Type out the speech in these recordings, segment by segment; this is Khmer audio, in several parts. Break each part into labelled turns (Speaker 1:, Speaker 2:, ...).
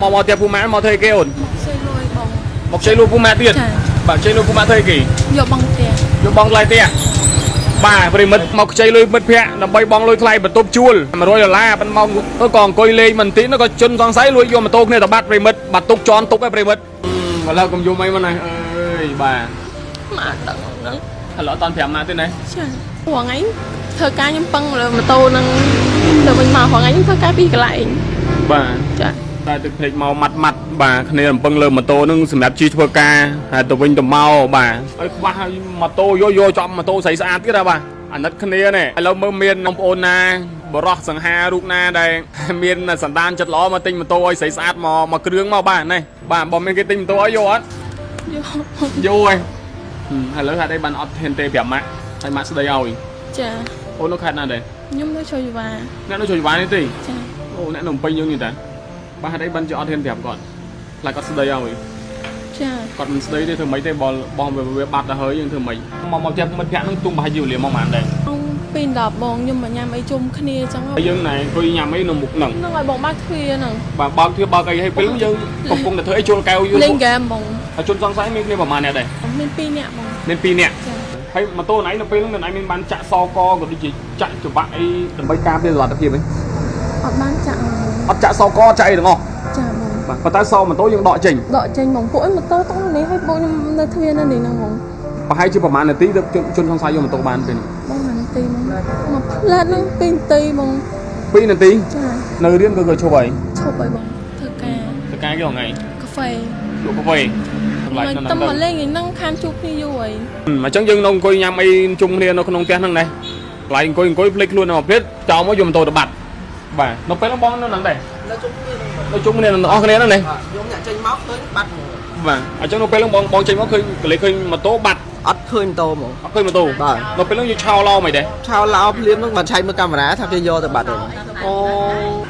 Speaker 1: មកផ្ទះពូម៉ាក់មកធ្វើអីគេអូន
Speaker 2: មកជួយលួយបង
Speaker 1: មកជ័យលួពូម៉ាក់ទៀត
Speaker 2: ចា
Speaker 1: បាទជ័យលួពូម៉ាក់ធ្វើអីគេ
Speaker 2: យកបងផ្ទះ
Speaker 1: យកបងថ្លៃផ្ទះបាទប្រិមិត្តមកខ្ចីលុយមិត្តភ័ក្តិដើម្បីបងលុយថ្លៃបន្ទប់ជួល100ដុល្លារប៉ុន្តែមកទៅក៏អង្គុយលេងមិនតិចនោះក៏ជន់សង្ស័យលួចយកម៉ូតូគ្នាទៅបាត់ប្រិមិត្តបាត់ទុកជន់ទុកឯប្រិមិត្តឥឡូវកុំយំអីមកណាអើយបាទ
Speaker 2: មកអត់ដឹងហ្នឹង
Speaker 1: ឥឡូវអត់តាន់5ម៉ាក់ទេណា
Speaker 2: ចាព្រោះថ្ងៃធ្វើការខ្ញុំពឹងលើម៉ូតូហ្នឹងទៅវិញមកព្រោះថ្ងៃខ្ញុំធ្វើការពីរកន្លែង
Speaker 1: បាទ
Speaker 2: ចា
Speaker 1: តែទឹកភ្នែកមកម៉ាត់ម៉ាត់បាទគ្នារំពឹងលើម៉ូតូនឹងសម្រាប់ជិះធ្វើការហើយទៅវិញទៅមកបាទឲ្យខ្វះឲ្យម៉ូតូយកយកចំម៉ូតូស្អីស្អាតទៀតហ៎បាទអាណិតគ្នានេះឥឡូវមើលមានបងប្អូនណាបរោះសង្ហារូបណាដែលមានសន្តានចិត្តល្អមកទិញម៉ូតូឲ្យស្អីស្អាតមកមកគ្រឿងមកបាទនេះបាទបើមានគេទិញម៉ូតូឲ្យយកអត់
Speaker 2: យក
Speaker 1: យកហើយឥឡូវហេតុអីបានអត់ហ៊ានទេប្រាប់ម៉ាក់ហើយម៉ាក់ស្ដីឲ្យ
Speaker 2: ចា
Speaker 1: អូននៅខេត្តណាដែរ
Speaker 2: ខ្ញុំនៅជួយវ៉ា
Speaker 1: អ្នកនៅជួយវ៉ានេះទេ
Speaker 2: ចា
Speaker 1: អូអ្នកនៅភ្នំពេញយើងនេះតាបាទហេតុអីបានជាអត់ហ៊ានប្រាប់គាត់ខ្លាចគាត់ស្ដីឲ្យ
Speaker 2: ចា
Speaker 1: គាត់មិនស្ដីទេធ្វើម៉េចទេបលបងវាបាត់ទៅហើយយើងធ្វើម៉េចមកមកផ្ទះមិត្តភក្តិហ្នឹងទុំប្រហែលជាវេលាមកប៉ុន្មានដែរ
Speaker 2: ម៉ោង2:10បងខ្ញុំមកញ៉ាំអីជុំគ្នាអញ្ចឹង
Speaker 1: ហើយយើងណែអង្គុយញ៉ាំអីនៅមុខហ្នឹង
Speaker 2: ហ្នឹងឲ្យបងបើកទ្វារហ្នឹង
Speaker 1: បាទបើកទ្វារបើកអីហើយពេលហ្នឹងយើងកំពុងតែធ្វើអីជុលកែវយូរ
Speaker 2: លេងហ្គេមបង
Speaker 1: ហើយជនសង្ស័យមានគ្នាប្រហែលអ្នកដែរ
Speaker 2: មាន2នាក់បង
Speaker 1: មាន2នាក់
Speaker 2: ចា
Speaker 1: ហើយម៉ូតូណៃនៅពេលហ្នឹងណៃមានបានចាក់សកក៏ដូចជាចាក់ច្បាក់អីដើម្បីការពារសុវត្ថិភាពឯង
Speaker 2: អត់បានចាក់បង
Speaker 1: អត់ចាក់សកចាក់អីទាំងអស់
Speaker 2: ចាបង
Speaker 1: បាទប៉ុន្តែសម៉ូតូយើងដកចេញ
Speaker 2: ដកចេញបងពួកអីម៉ូតូតុងនេះឲ្យពួកខ្ញុំនៅទ្វារនៅនេះហ្នឹងបង
Speaker 1: ប្រហែលជាប្រហែលនាទីទៅជនសង្ស័យយកម៉ូតូបានពេលនេះ
Speaker 2: បងមួយនាទីបងមកផ្លែតហ្នឹង2នាទីបង
Speaker 1: 2នាទី
Speaker 2: ចា
Speaker 1: នៅរៀនក៏ឈប់ហើយ
Speaker 2: ឈប់ហើយបងធ្វើការ
Speaker 1: តកាគេថ្ងៃ
Speaker 2: កាហ្វេ
Speaker 1: លក់កាហ្វេតម្លៃ
Speaker 2: មក
Speaker 1: នៅហ្នឹង
Speaker 2: តែមកលេងឯហ្នឹងខានជួបគ្នាយូរហើយ
Speaker 1: អញ្ចឹងយើងនៅអង្គុយញ៉ាំអីជុំគ្នានៅក្នុងផ្ទះហ្នឹងណាកន្លែងអង្គុយអង្គុយភ្លេចខ្លួននៅមកភ្លេចចោលមកយកម៉ូតូទៅបាត់បាទនៅពេលហ្នឹងបងនៅហ្នឹងដែរ
Speaker 3: នៅជុំគ្នាហ្នឹងបាទ
Speaker 1: នៅជុំគ្នានឹងអស់គ្នាហ្នឹងណា
Speaker 3: ខ្ញុំអ្នកចេញមកឃើញបាត់ហ្មង
Speaker 1: បាទអញ្ចឹងនៅពេលហ្នឹងបងបងចេញមកឃើញកលេឃើញម៉ូតូបាត់
Speaker 3: អត់ឃើញម៉ូតូហ្មង
Speaker 1: អត់ឃើញម៉ូតូ
Speaker 3: បាទ
Speaker 1: នៅពេលហ្នឹងយើងឆោឡោមិនដែរ
Speaker 3: ឆោឡោភ្លាមហ្នឹងបានឆែកមើលកាមេរ៉ាថាគេយកទៅបាត់ហើយ
Speaker 1: អូ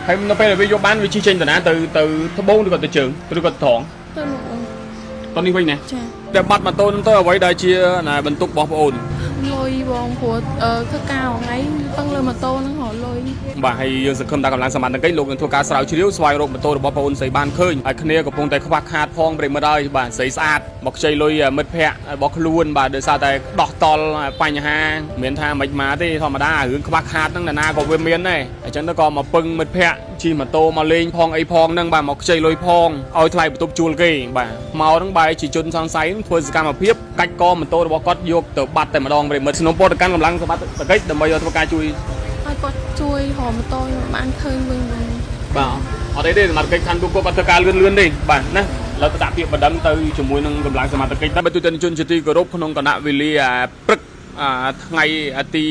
Speaker 1: ហើយនៅពេលដែលវាយកបានវាជិះចេញទៅណាទៅទៅត្បូងឬក៏ទៅជើងឬក៏ត្រង់
Speaker 2: ទៅនោះបង
Speaker 1: តនេះវិញណា
Speaker 2: ចា
Speaker 1: តែបាត់ម៉ូតូហ្នឹងទៅអ្វីដែលជាណាបន្ទុករបស់ប្អូន
Speaker 2: លុយបងព្រោះអឺធ្វើការថ្ងៃពឹងលើម៉ូតូហ្នឹងរកលុយ
Speaker 1: បាទហើយយើងសង្ឃឹមថាកម្លាំងសមត្ថកិច្ចលោកនឹងធ្វើការស្រាវជ្រាវស្វែងរកម៉ូតូរបស់ប្អូនស្រីបានឃើញហើយគ្នាកំពុងតែខ្វះខាតផងប្រិមិត្តហើយបាទស្រីស្អាតមកខ្ចីលុយមិត្តភ័ក្តិរបស់ខ្លួនបាទដោយសារតែដោះតល់បញ្ហាមិនថាមិនមកទេធម្មតារឿងខ្វះខាតហ្នឹងណាក៏វាមានដែរអញ្ចឹងទៅក៏មកពឹងមិត្តភ័ក្តិជិះម៉ូតូមកលេងផងអីផងហ្នឹងបាទមកខ្ចីលុយផងឲ្យថ្លៃបន្ទប់ជួលគេបាទមកហ្នឹងបែរជាជនសង្ស័យហ្នឹងធ្វើសកម្មភាពកាច់កម៉ូតូរបស់គាត់យកទៅបាត់តែម្ដងប្រិមិត្តសំណូមពរទៅកាន់កម្លាំងសមត្ថកិច្ចដើម្បីឲ្យធ្វើការជួយ
Speaker 2: ឲ្យគាត់ជួយរកម៉ូតូខ្ញុំបានឃើញវិញបង
Speaker 1: បាទអត់អីទេសមត្ថកិច្ចខណ្ឌទូកគាត់ធ្វើការលឿនលឿនទេបាទណាឥឡូវទៅដាក់ពាក្យបណ្ដឹងទៅជាមួយនឹងកម្លាំងសមត្ថកិច្ចតែបើទូទៅជនជាទីគោរពក្នុងគណៈវេលាព្រឹកថ្ងៃទី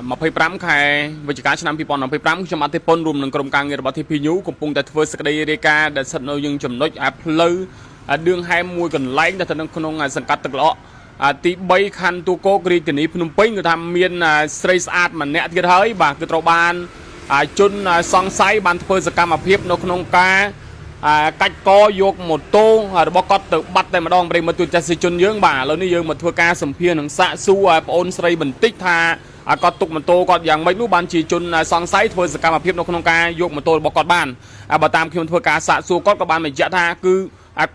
Speaker 1: 25ខែវិច្ឆិកាឆ្នាំ2025ខ្ញុំអធិបុនរួមនឹងក្រុមការងាររបស់ TP News កំពុងតែធ្វើសេចក្តីរាយការណ៍ដែលស្ថិតនៅយើងចំណុចផ្លូវឌឿងហែមមួយកន្លែងដែលស្ថិតនៅក្នុងសង្កាត់ទឹកល្អក់ទី3ខណ្ឌទូកោករាជធានីភ្នំពេញគឺថាមានស្រីស្អាតម្នាក់ទៀតហើយបាទគឺត្រូវបានជនសង្ស័យបានធ្វើសកម្មភាពនៅក្នុងការកាច់កយកម៉ូតូរបស់គាត់ទៅបាត់តែម្ដងប្រិយមិត្តទូចាស់សិជនយើងបាទឥឡូវនេះយើងមកធ្វើការសម្ភាសនឹងសាកសួរឲ្យប្អូនស្រីបន្តិចថាគាត់ទុកម៉ូតូគាត់យ៉ាងម៉េចនោះបានជាជនសង្ស័យធ្វើសកម្មភាពនៅក្នុងការយកម៉ូតូរបស់គាត់បានបើតាមខ្ញុំធ្វើការសាកសួរគាត់ក៏បានបញ្ជាក់ថាគឺ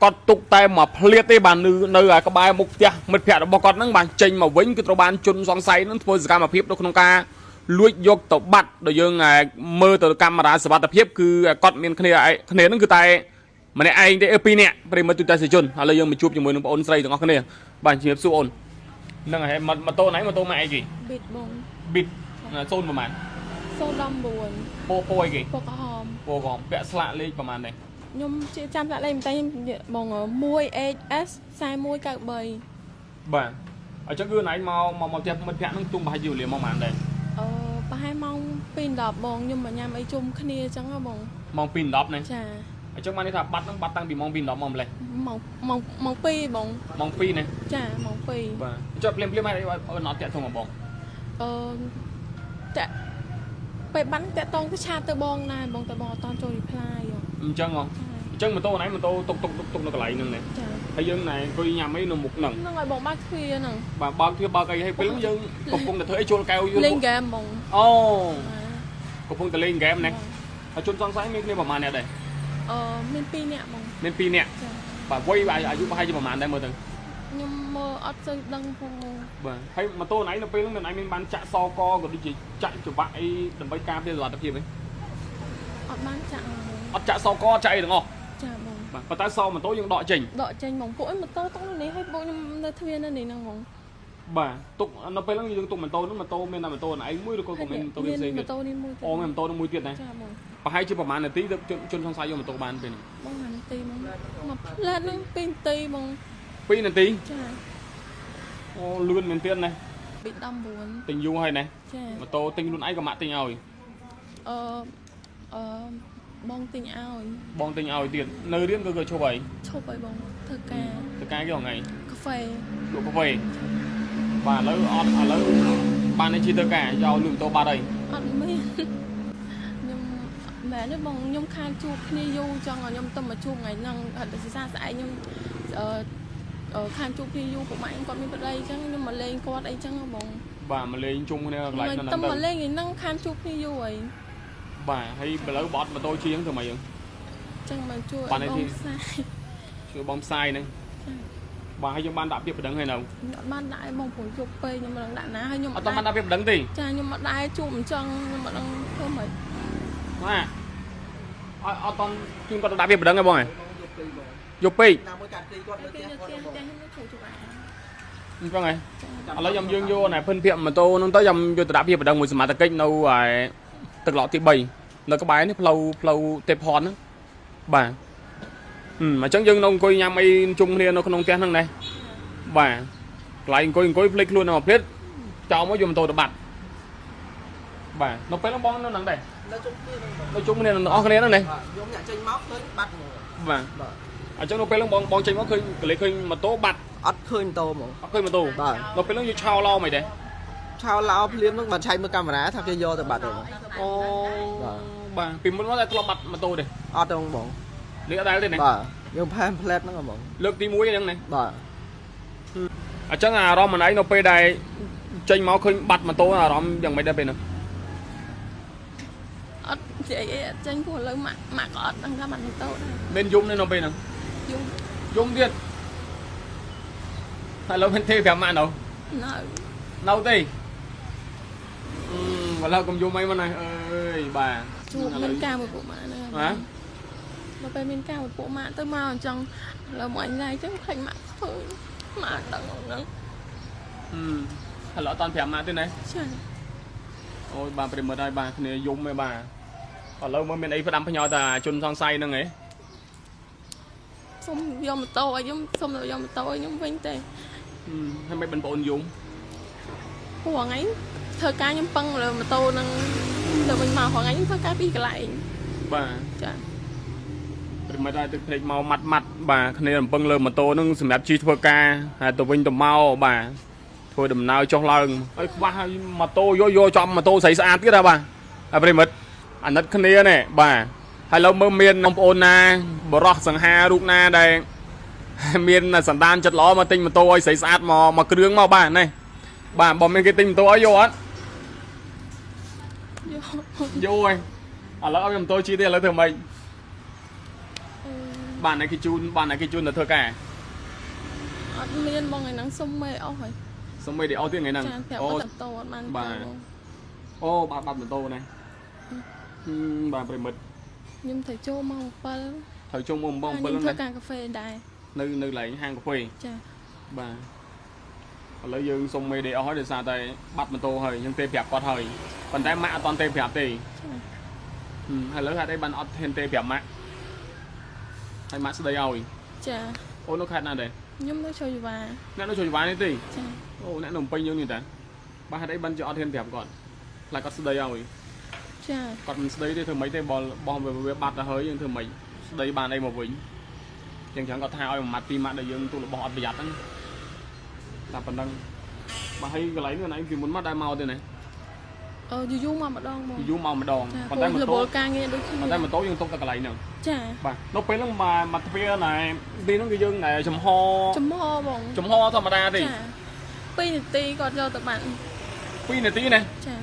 Speaker 1: គាត់ទុកតែមួយភ្លាតទេបាននៅក្បែរមុខផ្ទះមិត្តភ័ក្តិរបស់គាត់ហ្នឹងបានចេញមកវិញគឺត្រូវបានជនសង្ស័យហ្នឹងធ្វើសកម្មភាពនៅក្នុងការលួចយកទៅបាត់ដោយយើងមើលទៅកាមេរ៉ាសុវត្ថិភាពគឺគាត់មានគ្នាគ្នាហ្នឹងគឺតែម្នាក់ឯងទេពីរនាក់ប្រិយមិត្តទូទាំងជនឥឡូវយើងមកជួបជាមួយនឹងប្អូនស្រីទាំងអស់គ្នាបាទជំរាបសួរអូនហ្នឹងហើយម៉ូតូណៃម៉ូតូម៉ែអីគេ
Speaker 2: ប៊ីតបង
Speaker 1: ប៊ីតសូនប្រហែល
Speaker 2: 019
Speaker 1: ពោពោអីគេ
Speaker 2: ពណ៌ក្រហម
Speaker 1: ពោក្រហមពាក់ស្លាកលេខប្រហែលដែរ
Speaker 2: ខ្ញុំជាចាំដាក់លេខតែខ្ញុំបង 1HS 4193
Speaker 1: បាទអញ្ចឹងគឺណៃមកមកមកផ្ទះមិត្តភក្តិហ្នឹងទុំប្រហែលជាវេលាមកប៉ុន្មានដែរ
Speaker 2: អឺប្រហែលម៉ោង2:10បងខ្ញុំមកញ៉ាំអីជុំគ្នាអញ្ចឹងហ៎បង
Speaker 1: ម៉ោង2:10នេះ
Speaker 2: ចា
Speaker 1: អញ្ចឹងបានន័យថាបាត់ហ្នឹងបាត់តាំងពីម៉ោង2:10មកម្លេះ
Speaker 2: ម៉ោងម៉ោងម៉ោង2បង
Speaker 1: ម៉ោង2នេះ
Speaker 2: ចាម៉ោង2
Speaker 1: បាទចុះភ្លាមភ្លាមហើយអូនអត់តាក់ទងមកបង
Speaker 2: អឺតាក់ពេលបានតាក់តងទៅឆាតទៅបងដែរបងតែបងអត់តចូល reply ហ៎
Speaker 1: អញ្ចឹងហ៎អញ្ចឹងម៉ូតូណៃម៉ូតូទុកទុកទុកទុកនៅកន្លែងហ្នឹងណា
Speaker 2: ចា
Speaker 1: ហើយយើងណៃអង្គុយញ៉ាំអីនៅមុខហ្នឹង
Speaker 2: ហ្នឹងឲ្យបងបើកទ្វារហ្នឹង
Speaker 1: បាទបើកទ្វារបើកអីហើយពេលហ្នឹងយើងកំពុងតែធ្វើអីជុលកែវយូរ
Speaker 2: លេងហ្គេមបង
Speaker 1: អូកំពុងតែលេងហ្គេមណាហើយជនសង្ស័យមានគ្នាប្រហែលអ្នកដែរ
Speaker 2: អឺមាន2នាក់បង
Speaker 1: មាន2នាក់
Speaker 2: ចា
Speaker 1: បាទវ័យអាយុប្រហែលជាប្រហែលដែរមើលទៅ
Speaker 2: ខ្ញុំមើលអត់សូវដឹងផងបង
Speaker 1: បាទហើយម៉ូតូណៃនៅពេលហ្នឹងណៃមានបានចាក់សកក៏ដូចជាចាក់ច្បាក់អីដើម្បីការពារសុវត្ថិភាពឯង
Speaker 2: អត់បានចាក់បង
Speaker 1: អត់ចាក់សកចាក់អីទាំងអស់
Speaker 2: ចាបង
Speaker 1: បាទប៉ុន្តែសម៉ូតូយើងដកចេញ
Speaker 2: ដកចេញបងពួកឯងម៉ូតូតុងនេះឲ្យពួកខ្ញុំនៅទ្វារនៅនេះហ្នឹងបង
Speaker 1: បាទទុកនៅពេលហ្នឹងយើងទុកម៉ូតូហ្នឹងម៉ូតូមានតែម៉ូតូណៃមួយឬក៏ក៏មានម៉ូតូផ្សេងទៀត
Speaker 2: ម៉ូតូនេះមួយទៀត
Speaker 1: អូមានម៉ូតូហ្នឹងមួយទៀតណា
Speaker 2: ចាបង
Speaker 1: ប្រហែលជាប្រហែលនាទីទៅជនសង្ស័យយកម៉ូតូបានពេលហ្នឹង
Speaker 2: បងមួយនាទីបងមកផ្លែតហ្នឹង2នាទីបង
Speaker 1: 2នាទី
Speaker 2: ចា
Speaker 1: អូលឿនមែនទៀតណា
Speaker 2: ពី19
Speaker 1: ទិញយូរហើយណា
Speaker 2: ចា
Speaker 1: ម៉ូតូទិញខ្លួនឯងក៏ម៉ាក់ទិញឲ្យ
Speaker 2: អឺអឺបងទិញឲ្យ
Speaker 1: បងទិញឲ្យទៀតនៅរៀនក៏ឈប់ហើយ
Speaker 2: ឈប់ឲ្យបងធ្វើការ
Speaker 1: ទៅការគេថ្ងៃ
Speaker 2: កាហ្វេ
Speaker 1: លក់កាហ្វេបាទឥឡូវអត់ឥឡូវបាននេះជីទៅការយកលក់ម៉ូតូបាត់ហើយ
Speaker 2: អត់មានខ្ញុំមែនទេបងខ្ញុំខានជួបគ្នាយូរចង់ឲ្យខ្ញុំទៅមកជួបថ្ងៃហ្នឹងហត់តែសិសាស្អែកខ្ញុំអឺអឺខានជួបគ្នាយូរពួកម៉ាក់ខ្ញុំគាត់មានប្តីអញ្ចឹងខ្ញុំមកលេងគាត់អីចឹងហ៎បង
Speaker 1: បាទមកលេងជុំគ្នាកន្លែងហ្នឹង
Speaker 2: ទៅ
Speaker 1: ទៅ
Speaker 2: មកលេងថ្ងៃហ្នឹងខានជួបគ្នាយូរហើយ
Speaker 1: បាទហើយឥឡូវបត់ម៉ូតូជាងទៅមកយើង
Speaker 2: ចឹងមកជួយ
Speaker 1: បានអីទី
Speaker 2: ឲ្យបងផ្សាយ
Speaker 1: ជួយបងផ្សាយហ្នឹងបាទហើយយើងបានដាក់ពាក្យប្តឹងហើយនៅ
Speaker 2: ខ្ញុំអត់បានដាក់ឲ្យបងព្រោះយប់ពេកខ្ញុំមិនដឹងដាក់ណាហើយខ្ញុំ
Speaker 1: អត់បានដាក់ពាក្យប្តឹងទេ
Speaker 2: ចាខ្ញុំអត់ដែរជួបអញ្ចឹងខ្ញុំអត់ដឹងធ្វើម៉េច
Speaker 1: បាទអត់អត់តន់ជូនគាត់ទៅដាក់ពាក្យប្តឹងហ៎បងហ៎
Speaker 3: យកពេកបង
Speaker 1: យកពេក
Speaker 3: តាមមួយកាត់គ្រីគាត់នៅ
Speaker 2: គេ
Speaker 3: ផ្ទះ
Speaker 2: នៅផ្ទះ
Speaker 3: គាត់បង
Speaker 2: ផ្ទះខ្ញុំនៅជ្រុលជបា
Speaker 1: អញ្ចឹងហ៎ឥឡូវខ្ញុំយើងយកណែភិនភាកម៉ូតូហ្នឹងទៅខ្ញុំយកទៅដាក់ពាក្យប្តឹងមួយសមត្ថកិច្ចនៅឯទឹកឡក់ទី3នៅក្បែរនេះផ្លូវផ្លូវទេពផនហ្នឹងបាទអញ្ចឹងយើងនៅអង្គុយញ៉ាំអីជុំគ្នានៅក្នុងផ្ទះហ្នឹងណាបាទកន្លែងអង្គុយអង្គុយភ្លេចខ្លួនមកភ្លេចចោលមកយកម៉ូតូទៅបាត់បាទនៅពេលហ្នឹងបងនៅហ្នឹងដែរ
Speaker 3: នៅជុំគ្នាហ្នឹងបង
Speaker 1: នៅជុំគ្នានឹងអស់គ្នាហ្នឹងណា
Speaker 3: បាទខ្ញុំអ្នកចេញមកឃើញបាត់ហ្មង
Speaker 1: បាទ
Speaker 3: បាទ
Speaker 1: អញ្ចឹងនៅពេលហ្នឹងបងបងចេញមកឃើញកលេឃើញម៉ូតូបាត់
Speaker 3: អត់ឃើញម៉ូតូហ្មង
Speaker 1: អត់ឃើញម៉ូតូ
Speaker 3: បាទ
Speaker 1: នៅពេលហ្នឹងយើងឆោឡោមិនដែរ
Speaker 3: ឆោឡោភ្លាមហ្នឹងបានឆែកមើលកាមេរ៉ាថាគេយកទៅបាត់ហើយបង
Speaker 1: អូ
Speaker 3: បាទ
Speaker 1: បាទពីមុនមកតែធ្លាប់បាត់ម៉ូតូទេ
Speaker 3: អត់ទេបង
Speaker 1: លើកអត់ដែលទេណា
Speaker 3: បាទយើងផែនផ្លែតហ្នឹងហ៎បង
Speaker 1: លើកទី1ហ្នឹងណា
Speaker 3: បាទ
Speaker 1: អញ្ចឹងអារម្មណ៍ម្នាក់ឯងនៅពេលដែលចេញមកឃើញបាត់ម៉ូតូអារម្មណ៍យ៉ាងម៉េចដែរពេលហ្នឹង
Speaker 2: អត់និយាយអីអត់ចេញព្រោះឥឡូវម៉ាក់ម៉ាក់ក៏អត់ដឹងថាបាត់ម៉ូតូដែរ
Speaker 1: មានយំទេនៅពេលហ្នឹង
Speaker 2: យំ
Speaker 1: យំទៀតហើយឥឡូវមានទេប្រាប់ម៉ាក់នៅ
Speaker 2: នៅ
Speaker 1: នៅទេអឺឥឡូវកុំយំអីមកណាអើយបាទ
Speaker 2: ជួបមានការមួយពួកម៉ាក់ហ្នឹង
Speaker 1: ហ៎
Speaker 2: ដល់ពេលមានការមួយពួកម៉ាក់ទៅមកអញ្ចឹងឥឡូវមកអញឡាយអញ្ចឹងខ្លាចម៉ាក់ឃើញម៉ាក់ដឹងហ្នឹង
Speaker 1: ឥឡូវអត់តាន់ប្រាប់ម៉ាក់ទេណា
Speaker 2: ចា
Speaker 1: អូយបាទប្រិមិត្តហើយបាទគ្នាយំឯងបាទឥឡូវមើលមានអីផ្ដាំផ្ញើតាជនសង្ស័យហ្នឹងឯង
Speaker 2: សុំយកម៉ូតូឲ្យខ្ញុំសុំយកម៉ូតូឲ្យខ្ញុំវិញទេ
Speaker 1: ហើយមិនបងប្អូនយំ
Speaker 2: ព្រោះថ្ងៃធ្វើការខ្ញុំពឹងលើម៉ូតូហ្នឹងទៅវិញមកថ្ងៃខ្ញុំធ្វើការពីរកន្លែង
Speaker 1: បាទ
Speaker 2: ចា
Speaker 1: ប្រិមិត្តហើយទឹកភ្នែកមកម៉ាត់ម៉ាត់បាទគ្នារំពឹងលើម៉ូតូហ្នឹងសម្រាប់ជិះធ្វើការហើយទៅវិញទៅមកបាទធ្វើដំណើរចុះឡើងហើយខ្វះហើយម៉ូតូយកយកចំម៉ូតូស្រីស្អាតទៀតហ៎បាទហើយប្រិមិត្តអាណិតគ្នានេះបាទហើយឥឡូវមើលមានបងប្អូនណាបរោះសង្ហារូបណាដែលមានសន្តានចិត្តល្អមកទិញម៉ូតូឲ្យស្រីស្អាតមកមកគ្រឿងមកបាទនេះបាទបើមានគេទិញម៉ូតូឲ្យយកអត់
Speaker 2: យក
Speaker 1: យកហើយឥឡូវឲ្យម៉ូតូជិះទេឥឡូវធ្វើម៉េច
Speaker 2: អឺ
Speaker 1: បាទអ្នកគេជូនបាទអ្នកគេជូនទៅធ្វើការ
Speaker 2: អត់មានបងថ្ងៃហ្នឹងសុំមេអស់ហើយ
Speaker 1: សុំមេឌីអូទៀតថ្ងៃហ្នឹង
Speaker 2: ចាប្រាប់
Speaker 1: អូ
Speaker 2: គាត់តតអត់បាន
Speaker 1: បាទ
Speaker 2: ទៅបង
Speaker 1: អូបាទបាត់ម៉ូតូណាហឹមបាទប្រិមិត្ត
Speaker 2: ខ្ញុំត្រូវចូលម៉ោង7
Speaker 1: ត្រូវជុំមកបង7
Speaker 2: ខ្ញុំ
Speaker 1: ហ្នឹងណា
Speaker 2: ធ្វើការកាហ្វេដែរ
Speaker 1: នៅនៅកន្លែងហាងកាហ្វេ
Speaker 2: ចា
Speaker 1: បាទឥឡូវយើងសុំមេឌីអូហើយដោយសារតែបាត់ម៉ូតូហើយយើងទេប្រាប់គាត់ហើយប៉ុន្តែម៉ាក់អត់តន់ទេប្រាប់ទេ
Speaker 2: ចា
Speaker 1: ហឹមហើយឥឡូវហេតុអីបានអត់ហ៊ានទេប្រាប់ម៉ាក់ហើយម៉ាក់ស្ដីឲ្យ
Speaker 2: ចា
Speaker 1: អូននៅខេត្តណាដែរ
Speaker 2: ខ្ញុំនៅជួយវ៉ា
Speaker 1: អ្នកនៅជួយវ៉ានេះទេ
Speaker 2: ចា
Speaker 1: អូអ្នកនៅភ្នំពេញយើងនេះតាបាទហេតុអីបានជាអត់ហ៊ានប្រាប់គាត់ខ្លាចគាត់ស្ដីឲ្យ
Speaker 2: ចា
Speaker 1: គាត់មិនស្ដីទេធ្វើម៉េចទេបបោះវាបាត់ទៅហើយយើងធ្វើម៉េចស្ដីបានអីមកវិញយ៉ាងច្រើនគាត់ថាឲ្យមួយម៉ាត់ពីរម៉ាត់ដែលយើងទូរបស់អត់ប្រយ័ត្នហ្នឹងតែប៉ុណ្្នឹងបើហើយកន្លែងនេះណៃពីមុនមកដែរមកទេណា
Speaker 2: អឺយូរយូរមកម្ដងមក
Speaker 1: យូរមកម្ដង
Speaker 2: ចា
Speaker 1: ប៉ុន្តែម៉ូ
Speaker 2: រ
Speaker 1: តូ
Speaker 2: វល់ការងារដូចគ្នា
Speaker 1: ប៉ុន្តែម៉ូតូយើងទុកតែកន្លែងហ្នឹង
Speaker 2: ចា
Speaker 1: បាទនៅពេលហ្នឹងមកមកទ្វារណែទីហ្នឹងគឺយើងណែចំហ
Speaker 2: ចំហបង
Speaker 1: ចំហធម្មតាទេ
Speaker 2: ចា2នាទីគាត់យកទៅបាន
Speaker 1: 2នាទីណា
Speaker 2: ចា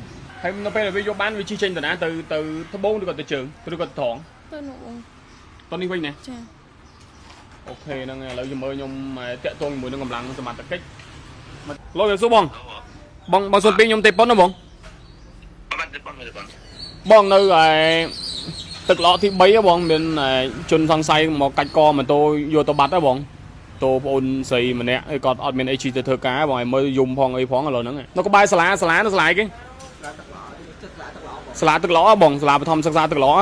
Speaker 1: ហើយនៅពេលដែលវាយកបានវាជិះចេញទៅណាទៅទៅត្បូងឬក៏ទៅជើងឬក៏ទៅត្រង់
Speaker 2: ទៅនោះបង
Speaker 1: តនេះវិញណា
Speaker 2: ចា
Speaker 1: OK ហ្នឹងហើយឥឡូវខ្ញុំមើលខ្ញុំតាក់ទងជាមួយនឹងកម្លាំងសមត្ថកិច្ចលោកវាសួរបងបងបងសុនពីខ្ញុំទេប៉ុនណាបង
Speaker 4: បាទទេបងទេបង
Speaker 1: បងនៅឯទឹកល្អទី3ហ៎បងមានជនសង្ស័យមកកាច់កម៉ូតូយកទៅបាត់ហ៎បងតោប្អូនស្រីម្នាក់ឯគាត់អត់មានអីជីទៅធ្វើការបងឲ្យមើលយំផងអីផងឥឡូវហ្នឹងនៅក្បែរសាលាសាលានៅសាលាអីគេសាលាទឹកល្អបងសាលាបឋមសិក្សាទឹកល្អ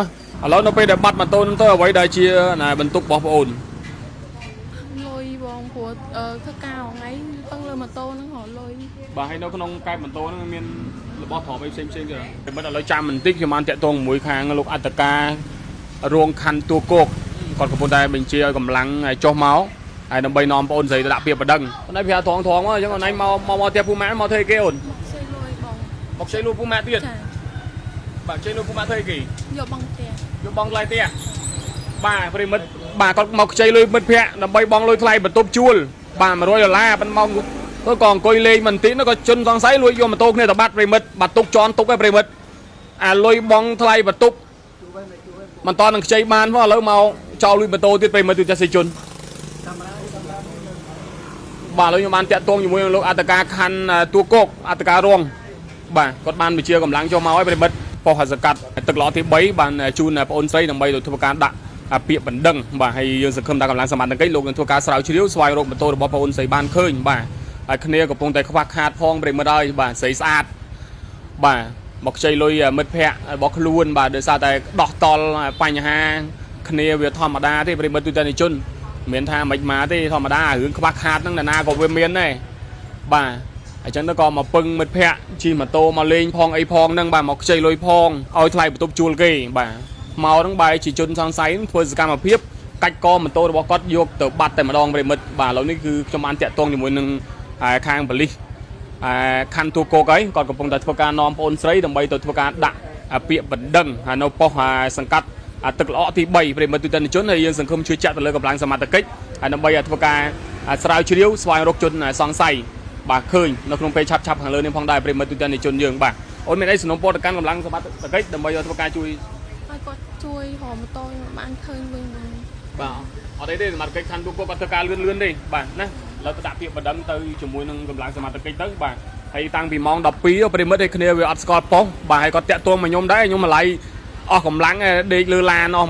Speaker 1: ឥឡូវនៅពេលដែលបាត់ម៉ូតូហ្នឹងទៅអ្វីដែលជាបន្ទុករបស់ប្អូន
Speaker 2: លុយបងព្រោះធ្វើការថ្ងៃពឹងលើម៉ូតូហ្នឹងរកលុយ
Speaker 1: បាទហើយនៅក្នុងកែបម៉ូតូហ្នឹងមានរបស់ទ្រព្យអីផ្សេងផ្សេងទៀតតែមិនឥឡូវចាំបន្តិចខ្ញុំបានតាក់ទងជាមួយខាងលោកអត្តការរងខណ្ឌទួលគោកគាត់កំពុងតែបញ្ជាឲ្យកម្លាំងឲ្យចុះមកហើយដើម្បីនាំប្អូនស្រីទៅដាក់ពាក្យប្តឹងអូនឯងប្រាប់ត្រង់ត្រង់មកអញ្ចឹងអូនឯងមកមកមកផ្ទះពូម៉ាក់មកធ្វើអីគេអូន
Speaker 2: មកខ្ចីលុយបង
Speaker 1: មកខ្ចីលួចពូម៉ាក់ទៀត
Speaker 2: ចា
Speaker 1: បាទខ្ចីលួចពូម៉ាក់ធ្វើអីគេ
Speaker 2: យកបងផ្ទះ
Speaker 1: យកបងថ្លៃផ្ទះបាទប្រិមិត្តបាទគាត់មកខ្ចីលុយមិត្តភ័ក្តិដើម្បីបងលុយថ្លៃបន្ទប់ជួលបាទ100ដុល្លារប៉ុន្តែមកទៅក៏អង្គុយលេងមិនតិចនោះក៏ជនសង្ស័យលួចយកម៉ូតូគ្នាទៅបាត់ប្រិមិត្តបាទទុកជន់ទុកឯប្រិមិត្តអាលុយបងថ្លៃបន្ទប់មិនតនឹងខ្ចីបានផងឥឡូវមកចោលលួចម៉ូតូទៀតប្រិមិត្តទូទាំងសេជនបាទឥឡូវខ្ញុំបានតាក់ទងជាមួយនឹងលោកអត្តការខណ្ឌទួលគោកអត្តការរងបាទគាត់បានបញ្ជាកម្លាំងចុះមកឲ្យប្រិមិត្តប៉ុស្តិ៍សង្កាត់ទឹកល្អទី3បានជូនប្អូនស្រីដើម្បីទៅធ្វើការដាក់ពាក្យបណ្ដឹងបាទហើយយើងសង្ឃឹមថាកម្លាំងសមត្ថកិច្ចលោកនឹងធ្វើការស្រាវជ្រាវស្វែងរកម៉ូតូរបស់ប្អូនស្រីបានឃើញបាទហើយគ្នាកំពុងតែខ្វះខាតផងប្រិមិត្តហើយបាទស្រីស្អាតបាទមកខ្ចីលុយមិត្តភ័ក្តិរបស់ខ្លួនបាទដោយសារតែដោះតល់បញ្ហាគ្នាវាធម្មតាទេប្រិមិត្តទូទាំងជនមិនថាមិនមកទេធម្មតារឿងខ្វះខាតហ្នឹងណាក៏វាមានដែរបាទអញ្ចឹងទៅក៏មកពឹងមិត្តភ័ក្តិជិះម៉ូតូមកលេងផងអីផងហ្នឹងបាទមកខ្ចីលុយផងឲ្យថ្លៃបន្ទប់ជួលគេបាទមកហ្នឹងបែរជាជនសង្ស័យធ្វើសកម្មភាពកាច់កម៉ូតូរបស់គាត់យកទៅបាត់តែម្ដងប្រិមិត្តបាទឥឡូវនេះគឺខ្ញុំបានតាក់ទងជាមួយនឹងខាងប៉ូលីសខណ្ឌទួលគោកហើយគាត់កំពុងតែធ្វើការនាំប្អូនស្រីដើម្បីទៅធ្វើការដាក់ពាក្យបណ្ដឹងហើយនៅប៉ុស្តិ៍សង្កាត់ទឹកល្អទី3ប្រិមិត្តទូទាំងជនហើយយើងសង្ឃឹមជឿជាក់ទៅលើកម្លាំងសមត្ថកិច្ចហើយដើម្បីឲ្យធ្វើការស្រាវជ្រាវស្វែងរកជនសង្ស័យបាទឃើញនៅក្នុងពេលឆាប់ៗខាងលើនេះផងដែរប្រិមិត្តទូទាំងជនយើងបាទអូនមានអីសំណូមពរទៅកាន់កម្លាំងសមត្ថកិច្ចដើម្បីឲ្យធ្វើការជួយ
Speaker 2: ឲ្យគាត់ជួយរកម៉ូតូខ្ញុំបានឃើញវិញបង
Speaker 1: បាទអត់អីទេសមត្ថកិច្ចខណ្ឌទួលគោកគាត់ធ្វើការលឿនលឿនទេបាទណាឥឡូវទៅដាក់ពាក្យបណ្ដឹងទៅជាមួយនឹងកម្លាំងសមត្ថកិច្ចទៅបាទហើយតាំងពីម៉ោង12ប្រិមិត្តឲ្យគ្នាវាអត់ស្គាល់ប៉ុស្តិ៍បាទហើយគាត់តាក់ទងមកខ្ញុំដែរខ្ញុំម្លៃអស់កម្លាំងដេកលើឡានអស់